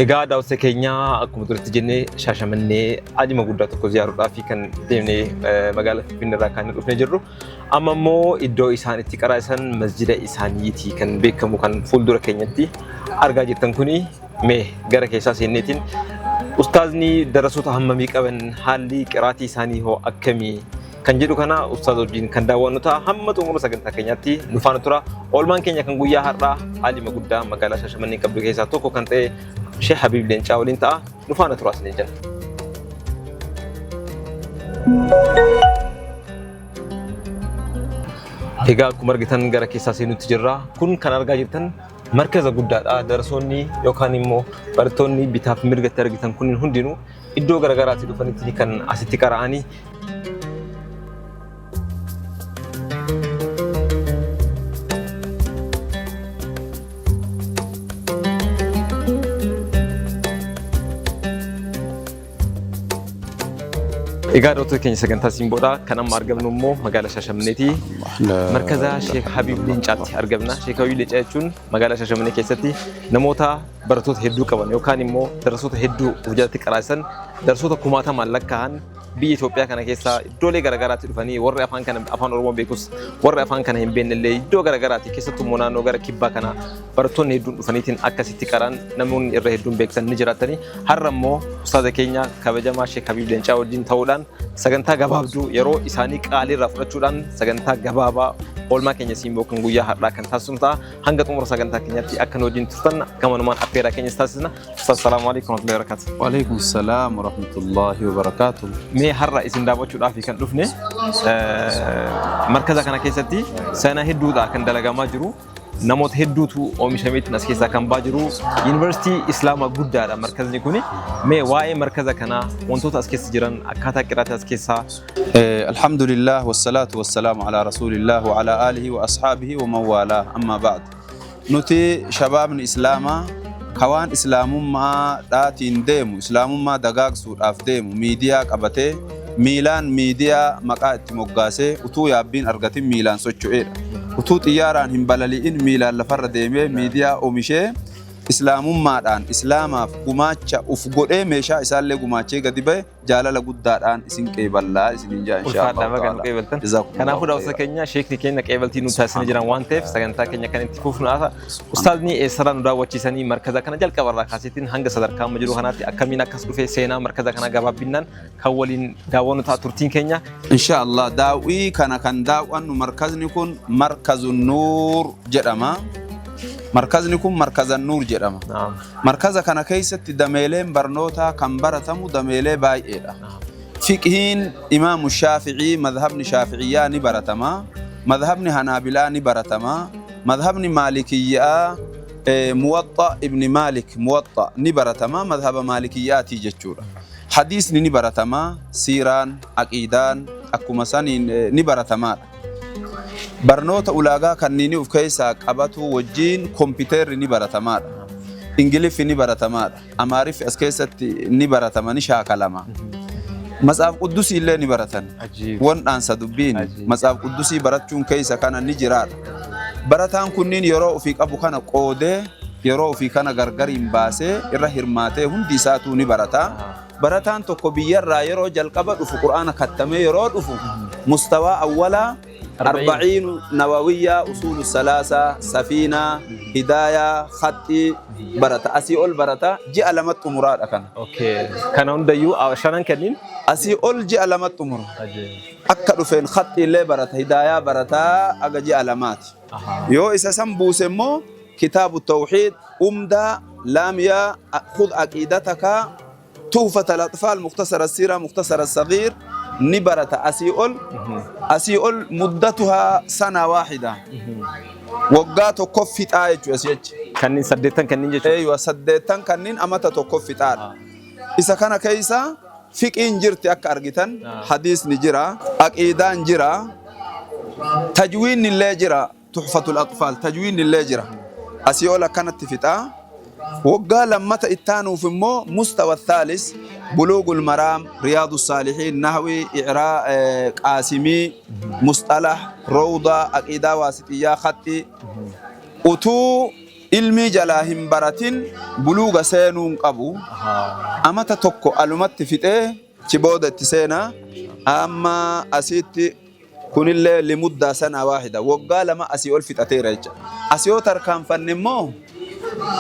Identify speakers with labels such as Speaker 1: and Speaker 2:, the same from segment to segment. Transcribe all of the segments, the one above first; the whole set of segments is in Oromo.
Speaker 1: Egaa daawwattoota keenya, akkuma duratti jennee Shaashamannee aalima guddaa tokko ziyaaruudhaaf kan deemnee magaalaa Finfinnee irraa kan dhufnee jirru. Amma immoo iddoo isaan itti qaraasan masjida isaaniiti kan beekamu kan fuuldura keenyatti argaa jirtan kuni. Mee gara keessaa seenneetiin ustaazni darasoota hammamii qaban, haalli qiraatii isaanii hoo akkamii kan jedhu kana ustaaza wajjin kan daawwannu ta'a. Hamma xumura sagantaa keenyaatti nu faana tura. Oolmaan keenya kan guyyaa har'aa aalima guddaa magaalaa Shaashamannee qabdu keessaa tokko kan ta'e Sheekh Habiib Leencaa waliin ta'a. Nu faana tura isiniin jenna. Egaa akkuma argitan gara keessaa seenutti jirra. Kun kan argaa jirtan markaza guddaadha. Darasoonni yookaan immoo barattoonni bitaaf mirgatti argitan kunniin hundinuu iddoo garaagaraatii dhufanitti kan asitti qara'anii. Egaa daawwattoota keenya, sagantaa Simboodha. Kan amma argamnu immoo magaalaa Shaashamanneeti. Markaza Sheek Habiib Leencaatti argamna. Sheek Habiib Leencaa jechuun magaalaa Shaashamannee keessatti namoota barattoota hedduu qaban yookaan immoo darasoota hedduu of jalatti qaraasisan, darasoota kumaatamaan lakkaa'an, biyya Itoophiyaa kana keessa iddoolee garaagaraatti dhufanii, warri afaan kana afaan Oromoo beekus, warri afaan kana hin beekne illee, iddoo garaagaraatti, keessattuu immoo naannoo gara kibbaa kana barattoonni hedduun dhufaniitiin akkasitti qaraan namoonni irra hedduun beektan ni jiraatanii. Har'a immoo ustaaza keenya kabajamaa Sheek Habiib Leencaa wajjin ta'uudhaan sagantaa gabaabduu yeroo isaanii qaalii irraa fudhachuudhaan sagantaa gabaabaa oolmaa keenya Simboo kan guyyaa har'aa kan taasisnu ta'a. Hanga xumura sagantaa keenyaatti akka nu wajjin turtan gamanumaan affeeraa keenyas taasisna. Ustaaz, salaamu alaikum warahmatullahi wabarakatuh.
Speaker 2: Waalaikum salaam warahmatullahi wabarakatuh.
Speaker 1: Mee har'a isin daawwachuudhaaf kan dhufne, markaza kana keessatti seenaa hedduudha kan dalagamaa jiru. Namoota hedduutu oomishameetiin as keessaa kan baa jiru. Yuunivarsiitii Islaamaa guddaadha markazni kuni. Mee waa'ee markaza kanaa, wantoota as keessa jiran, akkaataa qiraatii as keessaa.
Speaker 2: Alhamdulillah, wasalaatu wasalaamu ala rasulillah wa ala alihi wa ashaabihi wa man waalaa, amma ba'd. Nuti shabaabni Islaamaa kawaan Islaamummaa dhaatiin deemu, Islaamummaa dagaagsuudhaaf deemu, miidiyaa qabatee miilaan miidiyaa maqaa itti moggaasee utuu yaabbiin argatin miilaan socho'eedha. Utuu xiyyaaraan hin balali'in miilaan lafarra deemee miidiyaa oomishee Islaamummaadhaan Islaamaaf gumaacha uf godhee meeshaa isaallee gumaachee gadi ba'e, jaalala guddaadhaan isin qeeballaa isiniin jaa, insha
Speaker 1: Ulfaadhaa,
Speaker 2: Allah
Speaker 1: baga nu
Speaker 2: ta'ala.
Speaker 1: qeebaltan.
Speaker 2: Jazakumullahu
Speaker 1: Kanaafuu daawwattoota
Speaker 2: khairan.
Speaker 1: keenya, sheekni keenya qeebaltii nu taasisanii jiran waan ta'eef sagantaa keenya kan itti fufnu haasa. Ustaazni eessarraa nu daawwachiisanii, markaza kana jalqabarraa kaaseetiin hanga sadarkaa amma jiru kanaatti akkamiin akkas dhufe, seenaa markaza kanaa gabaabbinaan kan waliin daawwannu ta'a turtiin keenya.
Speaker 2: Insha Allah, daawwii kana kan daawwannu markazni kun Markazu Nuur jedhama. Markazni kun Markaza Nuur jedhama. Markaza kana keessatti dameeleen barnootaa kan baratamu dameelee baay'eedha. Fiqhiin Imaamu Shaafi'ii, madhabni Shaafi'iyyaa ni baratama. Madhabni Hanaabilaa ni baratama. Madhabni Maalikiyyaa, Muwaxxa Ibni Maalik, Muwaxxa ni baratama, madhaba Maalikiyyaatii jechuudha. Hadiisni ni baratama, siiraan, aqiidaan akkuma saniin ni baratamaadha. Barnoota ulaagaa kanniinii of keessaa qabatu wajjiin kompiteerri ni baratamaadha. Ingiliffi ni baratamaadha. Amaariffi as keessatti ni baratama, ni shaakalama. Matsaaf Quddusii illee ni baratan. Wondhaansa dubbiin Matsaaf Quddusii barachuun keessa kana ni jiraadha. Barataan kunniin yeroo ofii qabu kana qoodee, yeroo ofii kana gargariin baasee irra hirmaatee hundi isaatuu ni barata. Barataan tokko biyyarraa yeroo jalqaba dhufu, Qur'aana kattamee yeroo dhufu, mustawaa awwalaa Arba'iinu Nawawiyyaa, Usuulu Salaasaa, Safiinaa, Hidaayaa, Khaxxii barata. Asii ol barata, ji'a 2 xumuraadha kana.
Speaker 1: Okay. Kana hundayyuu shanan kenniin.
Speaker 2: Asii ol ji'a 2 xumura. Akka dhufeen Khaxxii illee barata, Hidaayaa barataa aga ji'a 2ti. Yoo isa san buuse immoo Kitaabu Tawxiid, Umdaa, Laamiyaa, Khudh Aqiidataka, Tuhfat al-Atfaal, Mukhtasar as-Siiraa, Mukhtasar as-Saghiir ni barata asii ol. Asii ol muddatuhaa sana waahida. Waggaa tokko fixaa jechuudha asii achi.
Speaker 1: Kanneen saddeettan kanneen jechuudha.
Speaker 2: Eeywa, saddeettan kanneen amata tokko fixaadha. Isa kana keessa fiqiin jirti akka argitan, hadiisni jira, aqiidaan jira, tajwiinni illee jira, Tuhfatul Atfaal tajwiinni illee jira. Asii ol akkanatti fixaa. Waggaa lammata ittaanuuf immoo mustawa thaalis Buluugul Maraam, Riyaadu Saalihiin, Nahwii, I'raa, Qaasimii, Musxalah, Rawdaa, Aqiidaa Waasixiyyaa, Khaxxii utuu Ilmii jalaa hin baratin buluuga seenuu hin qabu. Amata tokko alumatti fixee chi booda itti seenaa. Amma asitti kunillee limuddaa sana waahida waggaa 2 asii ol fixateera jecha. Asii yoo tarkaanfanne immoo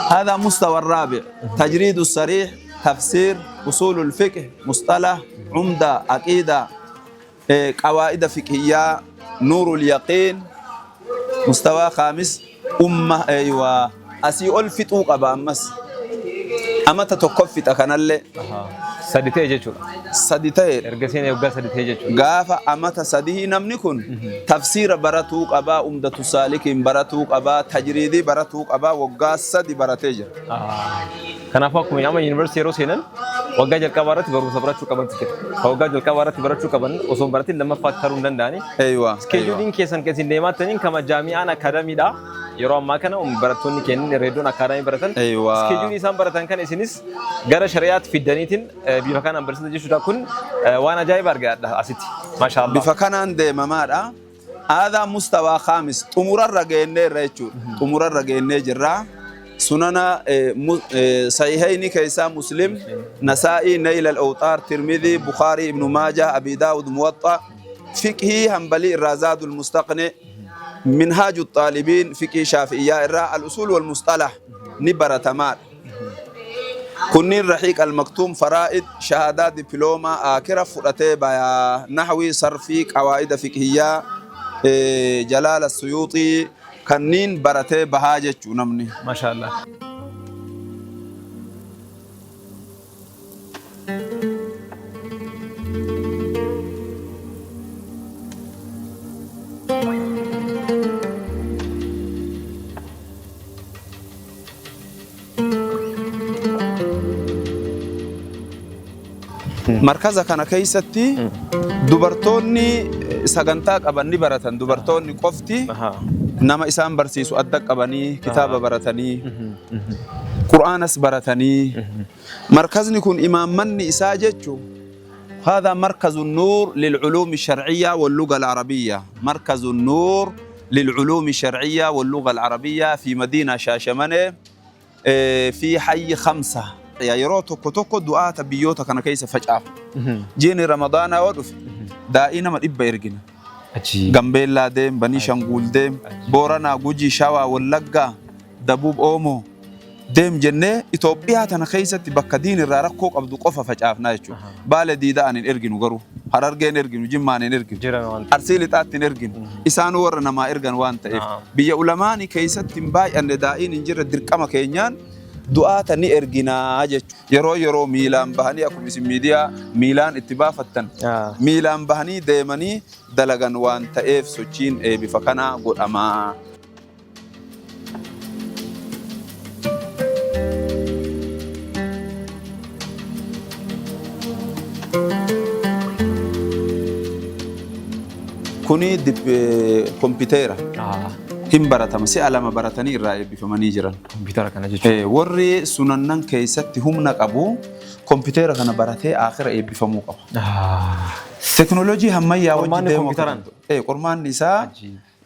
Speaker 2: هذا مستوى الرابع تجريد الصريح تفسير أصول الفقه مصطلح عمدة عقيدة قواعد فقهية نور اليقين مستوى خامس أمة أيوة asii ol fixuu qaba ammas amata tokko fixa kanallee.
Speaker 1: Sadi ta'e jechuudha.
Speaker 2: Sadi ta'e.
Speaker 1: Erga seenee waggaa 3 ta'e jechuudha.
Speaker 2: Gaafa amata sadii namni kun tafsiira baratuu qabaa, umdatu saalikiin baratuu qabaa, tajriidii baratuu qabaa, waggaa 3 baratee jira.
Speaker 1: Kanaafuu akkuma amma yuunivarsiitii yeroo seenan waggaa jalqabaa irratti barumsa barachuu qabantu jira. Ka waggaa jalqabaa irratti barachuu qaban osoo hin baratin lammaffaatti taruu hin danda'ani.
Speaker 2: Eeywa.
Speaker 1: Iskeejuuliin keessan kan isin deemaa turaniin kama jaami'aan akaadaamiidha. Yeroo ammaa kana barattoonni keenya reedoon akaadaamii baratan.
Speaker 2: Eeywa.
Speaker 1: Iskeejuulii isaan baratan kan isinis gara shari'aatti fiddaniitiin bifa kanaan barsiisa jechuudha. Kun waan ajaa'iba argadha asitti. Maashaallah.
Speaker 2: Bifa kanaan deemamaadha. Aadaa mustawaa khaamis xumurarra geenneerra jechuudha. Xumurarra geennee jirra. Sunana sahihayni keessaa Muslim, Nasaa'ii, Nayl al-Awxaar, Tirmidhii, Bukhaarii, Ibnu Maajah, Abi Daawud, Muwaxxa, fiqhii Hanbalii irraa Zaadul Mustaqni, Minhaaju Xaalibiin, fiqhii Shaafi'iyyaa irraa al-usuul wal musxalah ni baratamaadha. Kunniin Rahiiq al-Maktuum, Faraa'id, shahaadaa dippiloomaa aakira fudhatee baya. Nahwii, sarfii, qawaa'ida fiqhiyyaa, Jalaala Suyuuxii kanniin baratee bahaa jechuu namni.
Speaker 1: Maashaallah.
Speaker 2: Markaza kana keessatti dubartoonni sagantaa qaban ni baratan. Dubartoonni qofti nama isaan barsiisu adda qabanii kitaaba baratanii Qur'aanas baratanii. Markazni kun imaammanni isaa jechu هذا مركز النور للعلوم الشرعية واللغة العربية. مركز النور للعلوم الشرعية واللغة العربية في مدينة شاشمنة في حي 5. Yeroo tokko tokko du'aata biyyoota kana keessa facaafu. Jiini Ramadaanaa yoo dhufe daa'ii nama 100 ergina. Gambeellaa deem, Banii Shanguul deem, Booranaa, Gujii, Shawaa, Wallaggaa, Dabuub Oomoo deem jennee Itoophiyaa tana keessatti bakka diin irraa rakkoo qabdu qofa facaafnaa jechuudha. Baale diida'aan hin erginu garuu. Harargeen erginu, Jimmaan hin erginu. Arsii lixaatti hin erginu. Isaanuu warra namaa ergan waan ta'eef. Biyya ulamaanii keessatti hin baay'anne daa'iin hin jirre dirqama keenyaan du'aata ni erginaa jechuudha. Yeroo yeroo miilaan bahanii akkuma isin miidiyaa miilaan itti baafattan miilaan bahanii deemanii dalagan waan ta'eef sochiin bifa kanaa godhamaa. Kuni kompiitera hin baratama. Si'a 2 baratanii irraa eebbifamanii jiran.
Speaker 1: Kompiitara kana jechuudha.
Speaker 2: Warri sunannan keessatti humna qabu kompiitera kana baratee akhira eebbifamuu qaba. Teknooloojii ammayyaa wajjin
Speaker 1: Qormaanni
Speaker 2: deemuu
Speaker 1: kompiitaraan?
Speaker 2: qaba. Qormaanni isaa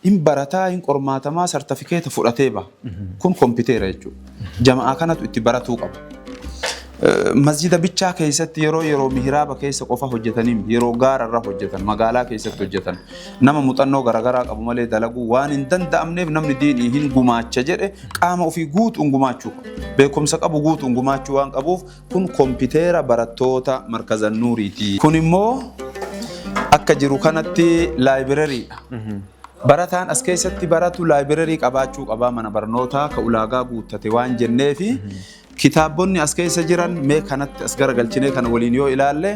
Speaker 2: hin barataa, hin qormaatamaa, sartifikeeta fudhatee baha. Kun kompiitera jechuudha. Jama'aa kanatu itti baratuu qaba. Masjida bichaa keessatti yeroo yeroo mihiraaba keessa qofa hojjetanii yeroo gaararra hojjetan magaalaa keessatti hojjetan nama muuxannoo garaagaraa qabu malee dalaguu waan hin danda'amneef namni diinii hin gumaacha jedhe qaama ofii guutuun gumaachuu qaba. Beekumsa qabu guutuun gumaachuu waan qabuuf kun kompiitera barattoota markaza nuuriiti. Kun immoo akka jiru kanatti laayibirariidha. Barataan as keessatti baratu laayibrarii qabaachuu qabaa mana barnootaa ka ulaagaa guuttate waan jenneefi kitaabonni as keessa jiran mee kanatti as garagalchinee kana waliin yoo ilaalle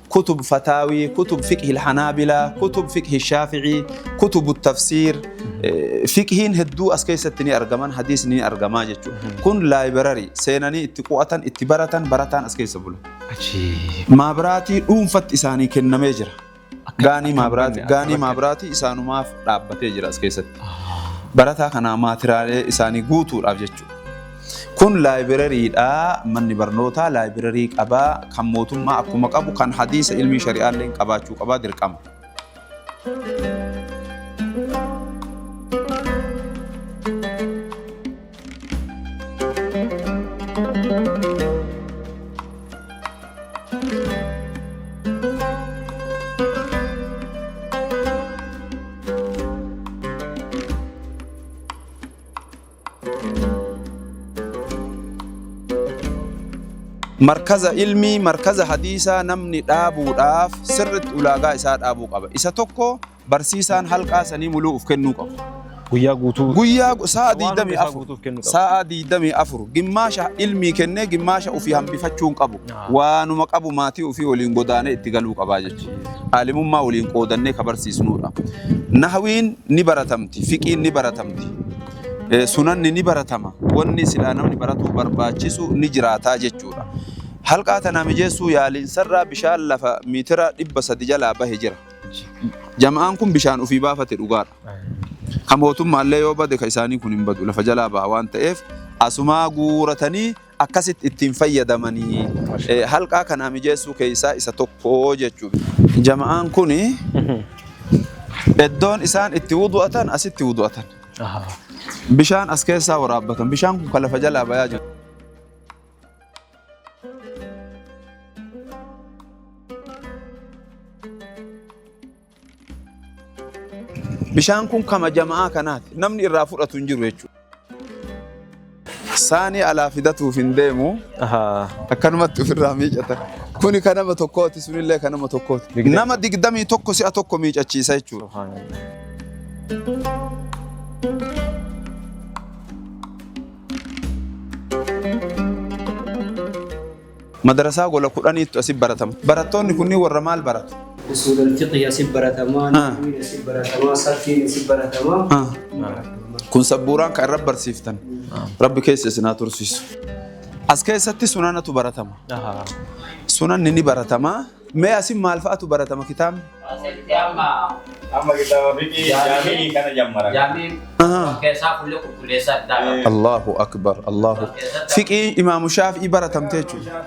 Speaker 2: kutub fataawii, kutub fiqhi hanaabila, kutub fiqhi shaafi'ii, kutubu tafsiir, fiqhiin hedduu as keessatti ni argaman, hadiisni ni argamaa jechuudha. Kun laayibrarii seenanii itti qu'atan, itti baratan, barataan as keessa bula. Maabiraatii dhuunfatti isaanii kennamee jira. Gaanii maabiraatii isaanumaaf dhaabbatee jira as keessatti. Barataa kanaa maatiraalee isaanii guutuudhaaf jechuudha. Kun laayibirariidha. Manni barnootaa laayibirarii qabaa kan mootummaa akkuma qabu kan hadiisa ilmii shari'aallee qabaachuu qabaa dirqama. Markaza ilmii, markaza hadiisaa namni dhaabuudhaaf sirritti ulaagaa isaa dhaabuu qaba. Isa tokko barsiisaan halqaa sanii muluu uf kennuu qaba.
Speaker 1: Guyyaa guutuu.
Speaker 2: Guyyaa sa'a
Speaker 1: Waan hunda isaa
Speaker 2: 24
Speaker 1: guutuuf kennuu qaba.
Speaker 2: Sa'a 24 gimmaasha ilmii kennee gimmaasha ofii hambifachuu hin qabu. Waanuma qabu maatii ofii waliin godaanee itti galuu qabaa jechuudha. Aalimummaa waliin qoodannee ka barsiisnuudha. Nahwiin ni baratamti, fiqiin ni baratamti, sunanni ni baratama. Wanni silaa namni baratuu barbaachisu ni jiraataa jechuudha. Halqaa tanaa mijeessuu yaaliinsarraa bishaan lafa miitira 300 jalaa bahe jira. Jama'aan kun bishaan ofii baafate dhugaadha. Ka mootummaallee yoo bade ka isaanii kun hin badu lafa jalaa baha waan ta'eef asumaa guuratanii akkasitti ittiin fayyadamanii halqaa kanaa mijeessuu keessaa isa tokko jechuudha. Jama'aan kun iddoon isaan itti wudu'atan asitti wudu'atan. Bishaan as keessaa waraabbatan. Bishaan kun kan lafa jalaa bayaa jiru. Bishaan kun kama jama'aa kanaati. Namni irraa fudhatu hin jiru jechuudha. Saanii alaa fidatuuf hin deemu. Akkanumatti ofirraa miicata. Kuni kan nama tokkooti, sunillee kan nama tokkooti. Nama 21 si'a tokko miicachiisa jechuudha. Madrasaa gola 10tu asi baratama. Barattoonni kunniin warra maal baratu?
Speaker 3: Usuul al-fiqhi asi baratamaa, nahwiin asi baratamaa, sarfiin asi baratamaa.
Speaker 2: Kun sabbuuraan kan irra barsiiftan. Rabbi keessa isin haa tursiisu. As keessatti sunanatu baratama. Sunanni ni baratama. Mee asin maal fa'atu baratama kitaabni?
Speaker 4: Asitti amma
Speaker 5: Amma kitaaba fiqii jaamii kana jammara.
Speaker 4: Jaamiin keessaa fuullee qulqulleessaa kitaaba.
Speaker 2: Allahu akbar Allahu. Fiqii Imaamu Shaafi'ii baratamte jechuudha.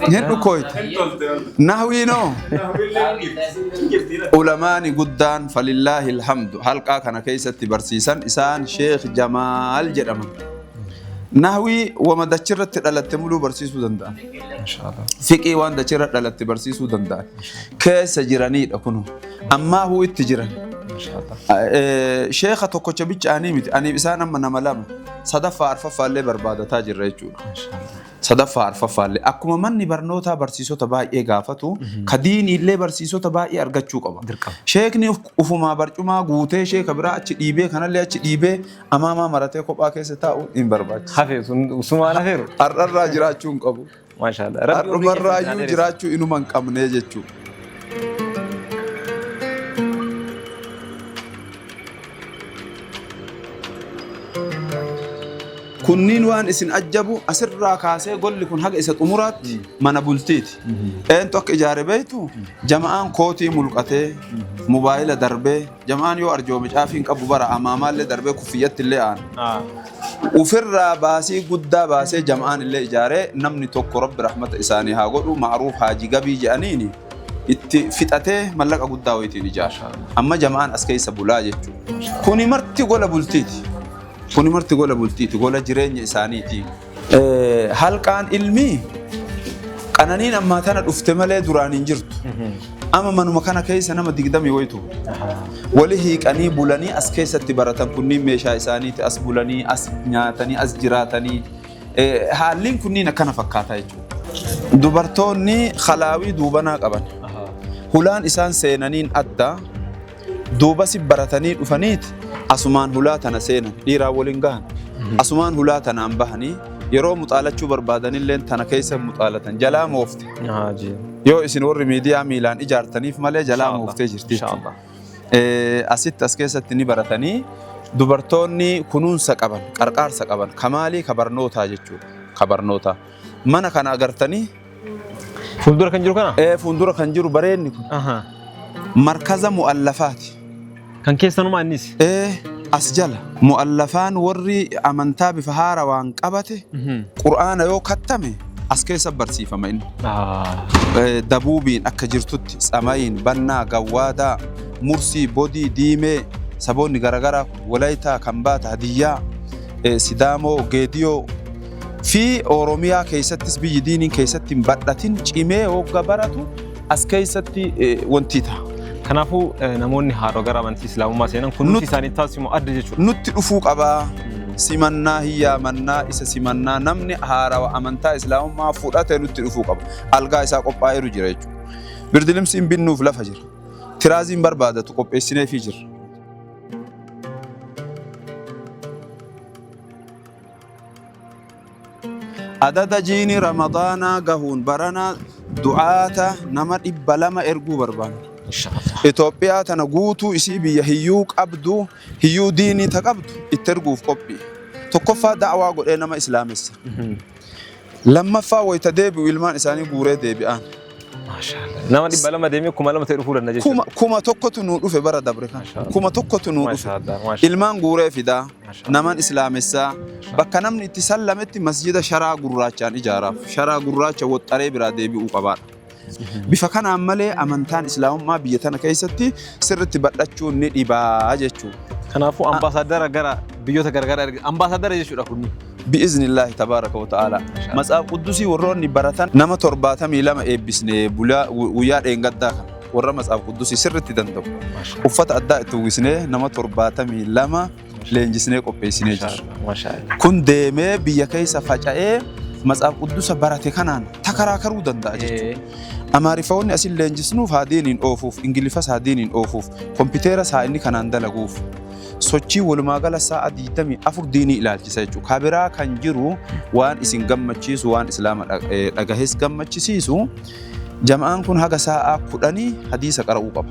Speaker 2: Hin dhukooyte. Nahwiinoo ulamaani guddaan falillaahi alhamdu halqaa kana keessatti barsiisan isaan Sheekh Jamaal jedhaman. Nahwii wama dachirratti dhalatte muluu barsiisuu danda'an. Fiqii waan dachirra dhalatte barsiisuu danda'an. Keessa jiraniidha kunu. Ammaa huu itti jiran. Sheekha tokkocha bicha anii miti. Aniif isaan amma nama lama. Sadaffaa arfaffaa illee barbaadataa jirra jechuudha. Sadaffaa arfaffaa illee. Akkuma manni barnootaa barsiisota baay'ee gaafatu, ka diinii illee barsiisota baay'ee argachuu qaba. Sheekni ufumaa barcumaa guutee sheeka biraa achi dhiibee kanallee achi dhiibee amaamaa maratee kophaa keessa taa'uun hin barbaachisu.
Speaker 1: Hafe sun sumaan hafeeru.
Speaker 2: Har'arraa jiraachuu hin qabu.
Speaker 1: Maashaallah. Rabbi umrii keessan
Speaker 2: Har'umarraayyuu
Speaker 1: haa dheeressu.
Speaker 2: Jiraachuu inuma hin qabnee jechuudha. Kunniin waan isin ajjabu asirraa kaasee golli kun haga isa xumuraatti mana bultiiti. Eentu akka ijaare beektu? Jama'aan kootii mulqatee mobaayila darbee Jama'aan yoo arjoome caafii hin qabu bara amaamaallee darbee kuffiyyatti illee aana. Ufirraa baasii guddaa baasee jama'aan illee ijaaree namni tokko Rabbi rahmata isaanii haa godhu Ma'ruuf Haaji Gabii jedhaniini itti fixatee mallaqa guddaa wayitiin ijaara. Amma jama'aan as keessa bulaa jechuudha. Kuni marti gola bultiiti. Kuni marti gola bultiiti. Gola jireenya isaaniiti. Halqaan ilmii qananiin ammaa tana dhufte malee duraan hin jirtu. Amma manuma kana keessa nama digdamii wayitu wali hiiqanii bulanii as keessatti baratan. Kunniin meeshaa isaaniiti, as bulanii as nyaatanii as jiraatanii haalliin kunniin akkana fakkaata jechuudha. Dubartoonni kalaawii duubanaa qaban. Hulaan isaan seenaniin adda. Duubasi baratanii dhufaniiti asumaan hulaa tana seenan, dhiiraan waliin gahan. Asumaan hulaa tanaan bahanii yeroo muxaalachuu barbaadanilleen tana keessa muxaalatan. Jalaa moofte. Yoo isin warri miidiyaa miilaan ijaartaniif malee jalaa mooftee jirti jechuudha. Asitti as keessatti ni baratanii dubartoonni kunuunsa qaban, qarqaarsa qaban, ka maalii ka barnootaa jechuudha. Ka barnootaa. Mana kana agartanii
Speaker 1: Fuuldura kan jiru kana?
Speaker 2: Ee, fuuldura kan jiru bareenni kun markaza mu'allafaati.
Speaker 1: Kan keessanumaa innis?
Speaker 2: Ee, as jala mu'allafaan warri amantaa bifa haarawaan qabate Qur'aana yoo kattame as keessa barsiifama inni. Dabuubiin akka jirtutti tsamayiin, bannaa, gawwaadaa, mursii, bodii, diimee, saboonni garaagaraa kun Walayitaa, Kambaata, Hadiyyaa, Sidaamoo, Geediyoo fi Oromiyaa keessattis biyyi diiniin keessatti hin badhatin cimee hogga baratu as keessatti wanti ta'a.
Speaker 1: Kanaafuu namoonni haaroo gara amantii Islaamummaa seenan kunuunsi isaanii taasifamu adda jechuudha.
Speaker 2: Nutti dhufuu qabaa. Simannaa hin yaamannaa isa simannaa namni haarawa amantaa Islaamummaa fudhate nutti dhufuu qaba. Algaa isaa qophaa'eeru jira jechuudha. Birdilimsiin binnuuf lafa jira. Tiraaziin barbaadatu qopheessineefii jirra. Adada jiini Ramadaanaa gahuun barana du'aata nama 200 erguu barbaanna. Itoophiyaa tana guutuu isii biyya hiyyuu qabdu, hiyyuu diinii ta qabdu itti erguuf qophii. Tokkoffaa da'waa godhee nama islaamessa. Lammaffaa wayita deebi'u ilmaan isaanii guuree deebi'aan.
Speaker 1: Nama 200 deemee 2000 ta'e dhufuu danda'a jechuudha.
Speaker 2: 1000tu nuu dhufe bara dabre kana. 1000tu nuu dhufe. Ilmaan guuree fidaa. Naman islaamessaa. Bakka namni itti sallametti masjida sharaa gurraachaan ijaaraaf. Sharaa gurraacha woxxaree biraa deebi'uu qabaadha. Bifa kanaan malee amantaan islaamummaa biyya tana keessatti sirritti bal'achuun ni dhibaa jechuudha.
Speaker 1: Kanaafuu ambaasaaddara gara biyyoota garagaraa erga ambaasaaddara jechuudha kunni.
Speaker 2: Bi'iznillaahi tabaaraka wa ta'aalaa. Matsaaf Quddusii warroonni baratan nama 72 eebbisne bulaa guyyaa dheengaddaa kana warra Matsaaf Quddusii sirritti danda'u. Uffata addaa itti uwwisnee nama 72 leenjisnee qopheessinee jirra. Kun deemee biyya keessa faca'ee Matsaaf Quddusa barate kanaan takaraakaruu danda'a jechuudha. Amaariffawoonni asin leenjisnuuf haa diiniin oofuuf, Ingiliffas haa diiniin oofuuf, kompiteeras haa inni kanaan dalaguuf. Sochii walumaa gala sa'a 24 diinii ilaalchisa jechuudha. Ka biraa kan jiru waan isin gammachiisu, waan Islaama dhagahes gammachisiisu, jama'aan kun haga sa'a 10 hadiisa qara'uu qaba.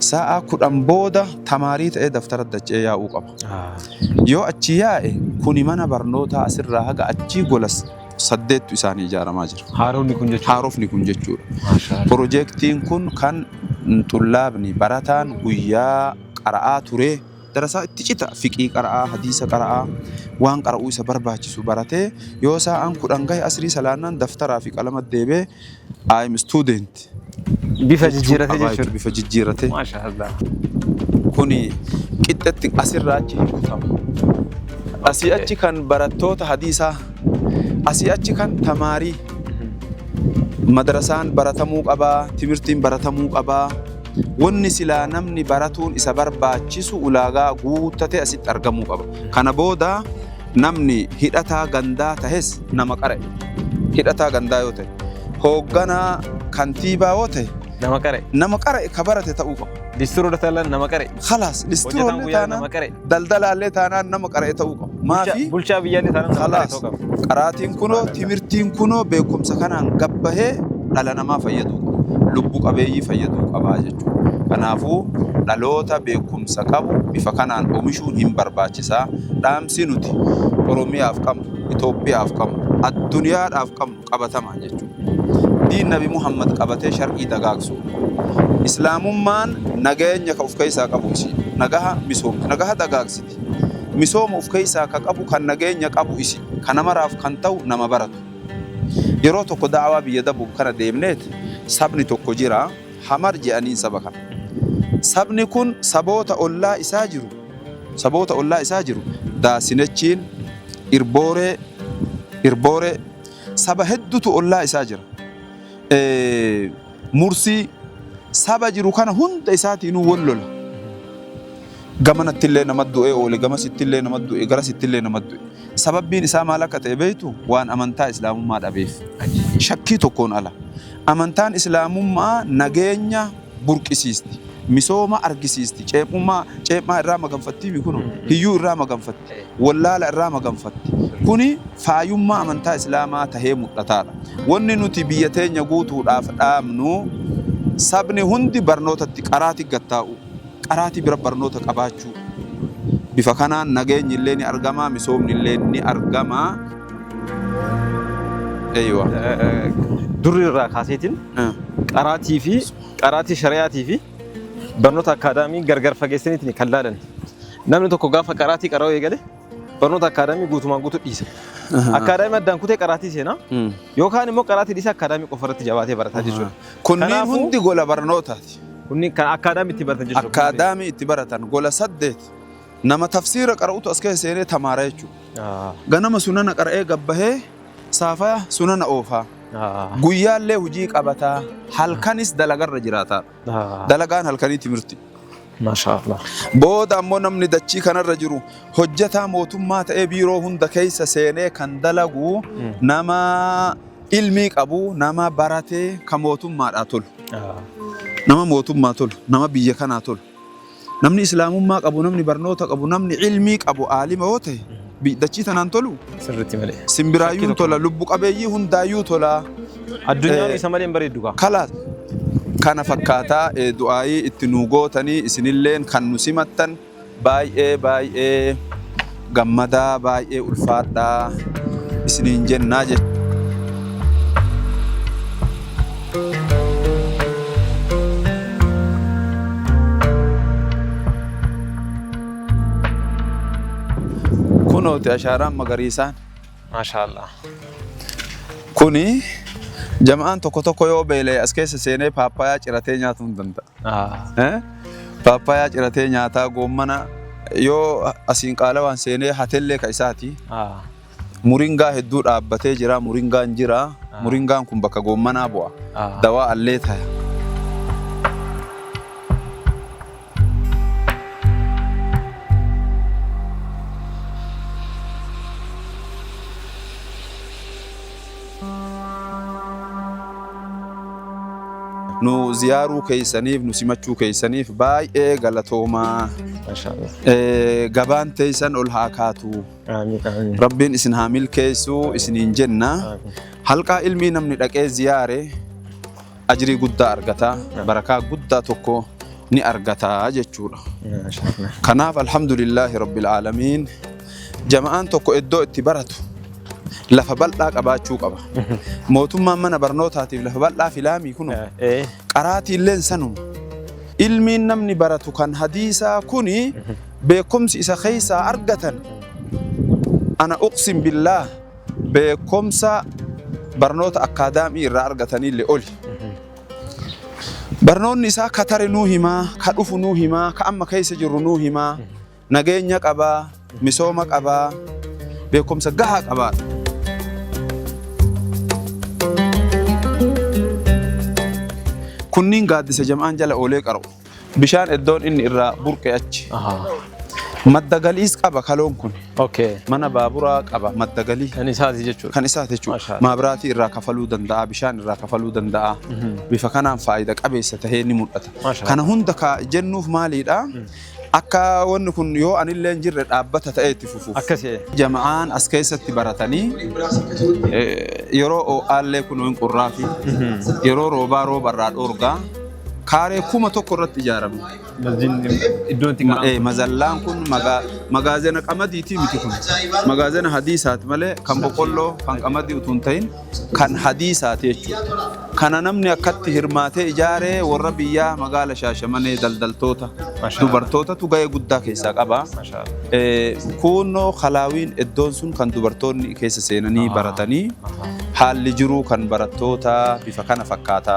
Speaker 2: Sa'a 10 booda tamaarii ta'ee daftara dacha'ee yaa'uu qaba. Yoo achi yaa'e kuni mana barnootaa asirraa haga achii gola saddeettu isaanii ijaaramaa jira.
Speaker 1: Haarofni kun jechuudha.
Speaker 2: Haarofni kun jechuudha. Pirojektiin kun kan xullaabni barataan guyyaa qara'aa ture darasaa itti cita fiqii qara'aa hadiisa qara'aa waan qara'uu isa barbaachisu baratee yoo saa'aan 10 gahe asrii salaannaan daftaraa fi qalama deebee I am student
Speaker 1: Bifa
Speaker 2: jechuu
Speaker 1: jijjiiratee
Speaker 2: qabaa
Speaker 1: jechuudha.
Speaker 2: Bifa jijjiiratee.
Speaker 1: Maasha Allah.
Speaker 2: Kuni qixxetti asirraa achi hin kutamu. Asii achi kan barattoota hadiisaa, asii achi kan tamaarii madrasaan baratamuu qabaa, timirtiin baratamuu qabaa. Wanni silaa namni baratuun isa barbaachisu ulaagaa guuttatee asitti argamuu qaba. Kana booda namni hidhataa gandaa tahes nama qara'e. Hidhataa gandaa yoo ta'e, hoogganaa kantiibaa yoo ta'e,
Speaker 1: Nama qara'e.
Speaker 2: Nama qara'e ka barate ta'uu qaba.
Speaker 1: Listiroo taanaan nama qara'e.
Speaker 2: Khalaas
Speaker 1: Hojjetaan
Speaker 2: listiroolee
Speaker 1: guyyaa
Speaker 2: taanaan
Speaker 1: nama qara'e.
Speaker 2: daldalaallee taanaan nama qara'e ta'uu qaba. Maafi
Speaker 1: Bulchaa biyyaallee taanaan nama qara'e
Speaker 2: khalaas
Speaker 1: ta'uu qaba.
Speaker 2: qaraatiin kunoo timirtiin kunoo beekumsa kanaan gabbahee dhala namaa fayyaduu qaba. Lubbu qabeeyyii fayyaduu qabaa jechuudha. Kanaafuu dhaloota beekumsa qabu bifa kanaan omishuun hin barbaachisaa. Dhaamsi nuti Oromiyaaf qabnu, Itoophiyaaf qabnu, addunyaadhaaf qabnu qabatamaan jechuudha. Diin Nabi Muhammad qabatee shar'ii dagaagsuudha. Islaamummaan nageenya ka uf keessaa qabu isii. Nagaha misoomti. Nagaha dagaagsiti. Misooma uf keessaa ka qabu kan nageenya qabu isi. Ka namaraaf kan ta'u nama baratu. Yeroo tokko da'awaa biyya Dabuub kana deemneet sabni tokko jira. Hamar je'aniin saba kana. Sabni kun saboota ollaa isaa jiru saboota ollaa isaa jiru Daasinechiin, Irbooree, Irbooree, saba heddutu ollaa isaa jira. Mursii saba jiru kana hunda isaatiinuu wal lola. Gamanattillee nama du'ee oole, gamasittillee nama du'e, garasittillee nama du'e. Sababbiin isaa maal akka ta'e beektu? Waan amantaa Islaamummaa dhabeef. Shakkii tokkoon ala. Amantaan Islaamummaa nageenya burqisiisti. Misooma argisiisti. Ceephummaa, ceephaa irraa maganfattiimi kunoo. Hiyyuu irraa maganfatti. Wallaala irraa maganfatti. Kuni faayummaa amantaa Islaamaa tahee mul'ataadha. Wanni nuti biyya teenya guutuudhaaf dhaamnu sabni hundi barnootatti qaraati gad taa'uu. Qaraatii bira barnoota qabaachuu. Bifa kanaan nageenyi illee ni argama, misoomni illee ni argama. Eeywa.
Speaker 1: Durri irraa kaaseetiin qaraatii fi qaraatii shari'aatii fi barnoota akkaadaamii gargar fageessaniitiin kan laalan. Namni tokko gaafa qaraatii qara'uu eegale barnoota akkaadaamii guutumaan guutuu dhiisa. Akkaadaamii addaan kutee qaraatii seenaa yookaan immoo qaraatii dhiisee akkaadaamii qofa irratti jabaatee barataa jechuudha.
Speaker 2: Kunniin
Speaker 1: Kanaafuu-
Speaker 2: hundi gola barnootaati.
Speaker 1: Kunniin kan akkaadaamii itti baratan jechuudha.
Speaker 2: Akkaadaamii itti baratan gola 8 nama tafsiira qara'utu as keessa seenee tamaara jechuudha. Ganama sunana qara'ee gabbahee saafaa sunana oofaa. Guyyaallee hojii qabataa halkanis dalagarra jiraataadha. Dalagaan halkanii timirti.
Speaker 1: Maashaa Allah.
Speaker 2: Booda ammoo namni dachii kanarra jiru hojjetaa mootummaa ta'ee biiroo hunda keessa seenee kan dalagu nama ilmii qabu, nama baratee kan mootummaadhaa tolu. Nama mootummaa tolu, nama biyya kanaa tolu. Namni islaamummaa qabu, namni barnoota qabu, namni ilmii qabu aalima yoo ta'e dachii tanaan tolu.
Speaker 1: Sirriitti malee.
Speaker 2: Simbiraayyuun tola, lubbu qabeeyyii hundaayyuu tola.
Speaker 1: Addunyaan isa malee hin bareeddu gaa.
Speaker 2: Kalaas kana fakkaataa du'aayii itti nu gootanii isinilleen kan nu simattan baay'ee baay'ee gammadaa baay'ee ulfaadhaa isiniin jennaa jechuudha. Kunooti ashaaraan magariisaan.
Speaker 1: Maashaallah.
Speaker 2: Kuni jama'aan tokko tokko yoo beela'e as keessa seenee paappayaa ciratee nyaatuu hin danda'a. Paappayaa ciratee nyaataa goommana yoo asiin qaalawaan seenee hatellee ka isaati. Muringaa hedduu dhaabbatee jira, muringaan jira. Muringaan kun bakka goommanaa bu'a. Dawaa allee taya. Nu ziyaaruu keessaniif, nu simachuu keessaniif baay'ee galatoomaa.
Speaker 1: Maashaallah.
Speaker 2: Gabaan teessan ol haa kaatu.
Speaker 1: Amiin amiin.
Speaker 2: Rabbiin isin haa milkeessu isiniin jenna. Halqaa ilmii namni dhaqee ziyaare ajrii guddaa argata, barakaa guddaa tokko ni argata jechuudha.
Speaker 1: Maashaallah.
Speaker 2: Kanaaf alhamdulillaahi rabbil aalamiin jama'aan tokko iddoo itti baratu lafa bal'aa qabaachuu qaba. Mootummaan mana barnootaatiif lafa bal'aa filaamii kunoo. Qaraatiilleen sanuma. Ilmiin namni baratu kan hadiisaa kuni beekumsi isa keessaa argatan ana uqsim billaah beekumsa barnoota akkaadaamii irraa argataniillee oli. Barnoonni isaa ka tare nuu himaa, ka dhufu nuu himaa, ka amma keessa jirru nuu himaa, nageenya qabaa, misooma qabaa, beekumsa gahaa qabaadha. Kunniin gaaddisa jam'aan jala oolee qara'u. Bishaan iddoon inni irraa burqe achi. Madda galiis qaba kaloon kun. Mana baaburaa qaba madda galii.
Speaker 1: Kan isaati jechuudha.
Speaker 2: Kan isaati jechuudha.
Speaker 1: Maashaa Allah.
Speaker 2: Maabiraatii irraa kafaluu danda'a, bishaan irraa kafaluu danda'a. Bifa kanaan faayida qabeessa tahee ni mul'ata.
Speaker 1: Maashaa
Speaker 2: Kana hunda ka jennuuf maaliidha? Akka wanni kun yoo anillee hin jirre dhaabbata ta'ee itti fufuuf.
Speaker 1: Akkasi.
Speaker 2: Jama'aan as keessatti baratanii yeroo ho'aallee kun hin qorraafi yeroo roobaa rooba irraa dhoorgaa kaaree 1000 irratti ijaarame.
Speaker 1: Masjidni iddoon itti qara'amu.
Speaker 2: Mazallaan kun magaazena qamadiitii miti kun. Magaazena hadiisaati malee kan boqqolloo kan qamadii utuu hin ta'in kan hadiisaati jechuudha. Kana namni akkatti hirmaatee ijaaree warra biyyaa magaala Shaashamanee daldaltoota dubartootatu ga'ee guddaa keessaa qaba. Kuunnoo kalaawiin iddoon sun kan dubartoonni keessa seenanii baratanii haalli jiruu kan barattoota bifa kana fakkaata.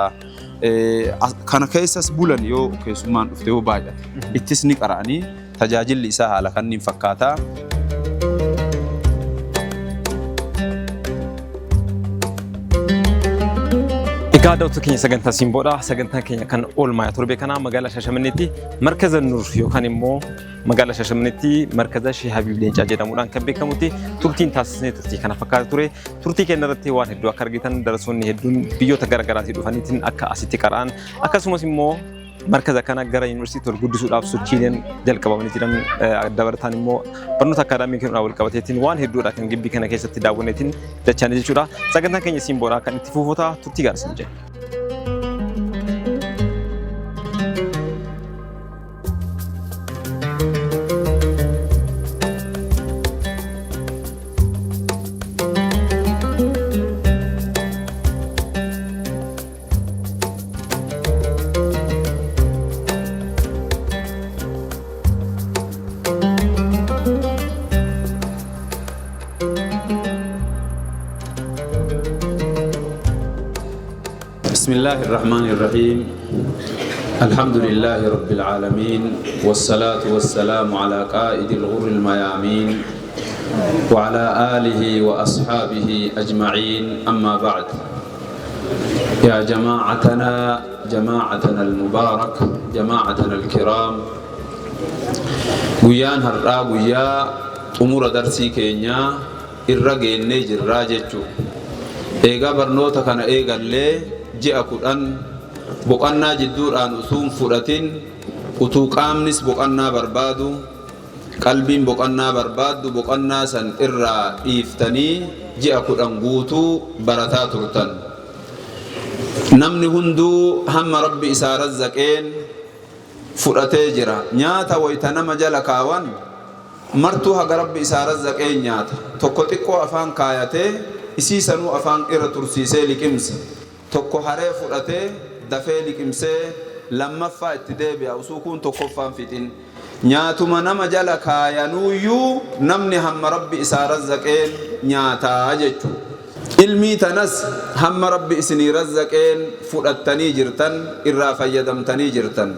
Speaker 2: Kana keessas bulan yoo keessummaan dhufte yoo baay'ate ittis ni qara'anii tajaajilli isaa haala kanniin fakkaata.
Speaker 1: Egaa daawwattoota keenya sagantaa Simboodha. Sagantaan keenya kan oolmaa torbee kanaa magaalaa Shaashamanneetti markaza Nur yookaan immoo magaalaa Shaashamanneetti markaza Shee Habiib Leencaa jedhamuudhaan kan beekamutti turtiin taasisnee turtii kana fakkaata ture. Turtii keenya irratti waan hedduu akka argitan darasoonni hedduun biyyoota garaagaraatii dhufaniitiin akka asitti qara'an akkasumas immoo markaza kana gara yuunivarsiitii ol guddisuudhaaf sochiileen jalqabamanii jiran dabalataan immoo barnoota akkaadaamii kennuudhaan wal qabateetiin waan hedduudha kan gibbii kana keessatti daawwanneetiin dachaanii jechuudha. Sagantaan keenya Simboodha kan itti fufuuta turtii gaarii isin jenna.
Speaker 2: بسم الله الرحمن الرحيم. الحمد لله رب العالمين، والصلاة والسلام على قائد الغر الميامين وعلى آله وأصحابه أجمعين. أما بعد، يا جماعتنا، جماعتنا المبارك، جماعتنا الكرام، Guyyaan har'aa guyyaa xumura darsii keenyaa irra geennee jirraa jechuu. Eegaa barnoota kana eegallee ji'a 10 boqannaa jidduudhaan utuu hin fudhatin utuu qaamnis boqannaa barbaadu qalbiin boqannaa barbaaddu boqannaa san irraa dhiiftanii ji'a 10 guutuu barataa turtan. Namni hunduu hamma Rabbi isaa razzaqeen fudhatee jira. Nyaata wayta nama jala kaawan martuu haga Rabbi isaa razzaqeen nyaata. Tokko xiqqoo afaan kaayatee isii sanuu afaan irra tursiisee liqimsa. Tokko haree fudhatee dafee liqimsee lammaffaa itti deebi'a usuu kuun tokkoffaa hin fixin. Nyaatuma nama jala kaayanuuyyuu namni hamma Rabbi isaa razzaqeen nyaata jechu. Ilmii tanas hamma Rabbi isinii razzaqeen fudhattanii jirtan, irraa fayyadamtanii jirtan.